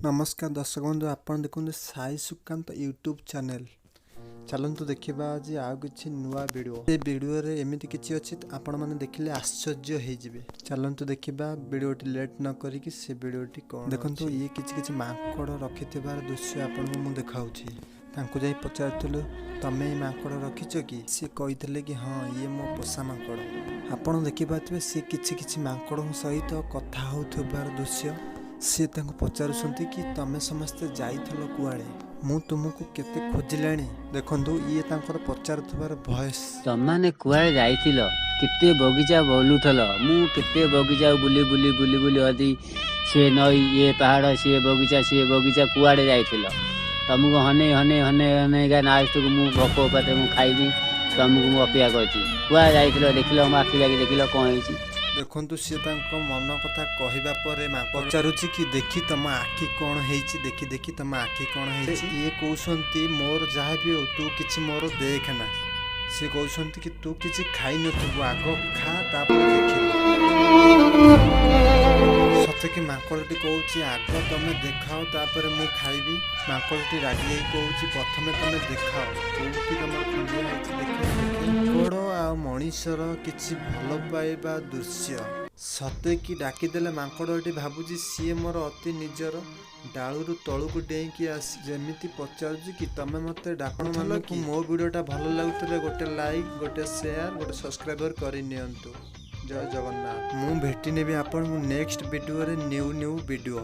ନମସ୍କାର ଦର୍ଶକ ବନ୍ଧୁ, ଆପଣ ଦେଖନ୍ତୁ ସାଇ ସୁକାନ୍ତ ୟୁଟ୍ୟୁବ୍ ଚ୍ୟାନେଲ୍। ଚାଲନ୍ତୁ ଦେଖିବା ଆଜି ଆଉ କିଛି ନୂଆ ଭିଡ଼ିଓ। ଏ ଭିଡ଼ିଓରେ ଏମିତି କିଛି ଅଛି, ଆପଣମାନେ ଦେଖିଲେ ଆଶ୍ଚର୍ଯ୍ୟ ହେଇଯିବେ। ଚାଲନ୍ତୁ ଦେଖିବା ଭିଡ଼ିଓଟି ଲେଟ୍ ନ କରିକି ସେ ଭିଡ଼ିଓଟି କ'ଣ। ଦେଖନ୍ତୁ, ଇଏ କିଛି କିଛି ମାଙ୍କଡ଼ ରଖିଥିବାର ଦୃଶ୍ୟ ଆପଣଙ୍କୁ ମୁଁ ଦେଖାଉଛି। ତାଙ୍କୁ ଯାଇ ପଚାରୁଥିଲୁ, ତମେ ଏଇ ମାଙ୍କଡ଼ ରଖିଛ କି? ସେ କହିଥିଲେ କି ହଁ, ଇଏ ମୋ ପୋଷା ମାଙ୍କଡ଼। ଆପଣ ଦେଖିପାରୁଥିବେ ସିଏ କିଛି କିଛି ମାଙ୍କଡ଼ଙ୍କ ସହିତ କଥା ହେଉଥିବାର ଦୃଶ୍ୟ। ସିଏ ତାଙ୍କୁ ପଚାରୁଛନ୍ତି କି ତମେ ସମସ୍ତେ ଯାଇଥିଲ କୁଆଡ଼େ, ମୁଁ ତୁମକୁ କେତେ ଖୋଜିଲାଣି। ଦେଖନ୍ତୁ, ଇଏ ତାଙ୍କର ପଚାରୁଥିବାର ଭଏସ୍। ତମମାନେ କୁଆଡ଼େ ଯାଇଥିଲ? କେତେ ବଗିଚା ବୁଲୁଥିଲ? ମୁଁ କେତେ ବଗିଚା ବୁଲି ବୁଲି ବୁଲି ବୁଲି ଅଦି, ସିଏ ନଈ, ଇଏ ପାହାଡ଼, ସିଏ ବଗିଚା, ସିଏ ବଗିଚା। କୁଆଡ଼େ ଯାଇଥିଲ? ତମକୁ ହନେଇ ହନେଇ ହନେଇ ହନେଇକା ଲାଷ୍ଟକୁ ମୁଁ ଭୋକ ଉପାସରେ ମୁଁ ଖାଇବି, ତମକୁ ମୁଁ ଅପେକ୍ଷା କରିଛି। କୁଆଡ଼େ ଯାଇଥିଲ? ଦେଖିଲ ମୋ ଆଖି ଲାଗି, ଦେଖିଲ କ'ଣ ହେଇଛି? ଦେଖନ୍ତୁ, ସିଏ ତାଙ୍କ ମନ କଥା କହିବା ପରେ ମା ପଚାରୁଛି କି ଦେଖି ତମ ଆଖି କ'ଣ ହେଇଛି, ଦେଖି ଦେଖି ତମ ଆଖି କ'ଣ ହେଇଛି। ଇଏ କହୁଛନ୍ତି, ମୋର ଯାହା ବି ହଉ, ତୁ କିଛି ମୋର ଦେଖେନା। ସିଏ କହୁଛନ୍ତି କି ତୁ କିଛି ଖାଇନଥିବୁ, ଆଗ ଖା ତାପରେ ଦେଖିବୁ। ସତେ କି ମାଙ୍କଡ଼ଟି କହୁଛି, ଆଗ ତମେ ଦେଖାଅ ତାପରେ ମୁଁ ଖାଇବି। ମାଙ୍କଡ଼ଟି ରାଗି ଯାଇ କହୁଛି, ପ୍ରଥମେ ତମେ ଦେଖାଅ କୋଉଠି ତମର ଖଣ୍ଡିଆ ହେଇଛି, ଦେଖେ ଦେଖେ। ମାଙ୍କଡ଼ ଆଉ ମଣିଷର କିଛି ଭଲ ପାଇବା ଦୃଶ୍ୟ। ସତେ କି ଡାକିଦେଲେ ମାଙ୍କଡ଼ଟି ଭାବୁଛି ସିଏ ମୋର ଅତି ନିଜର। ଡାଳରୁ ତଳକୁ ଡେଇଁକି ଆସି ଯେମିତି ପଚାରୁଛି କି ତମେ ମୋତେ ଡାକୁଥିଲ କି? ମୋ ଭିଡ଼ିଓଟା ଭଲ ଲାଗୁଥିଲେ ଗୋଟେ ଲାଇକ୍, ଗୋଟେ ସେୟାର, ଗୋଟେ ସବସ୍କ୍ରାଇବର କରିନିଅନ୍ତୁ। ଜୟ ଜଗନ୍ନାଥ। ମୁଁ ଭେଟି ନେବି ଆପଣଙ୍କୁ ନେକ୍ସଟ ଭିଡ଼ିଓରେ, ନ୍ୟୁ ନ୍ୟୁ ଭିଡ଼ିଓ।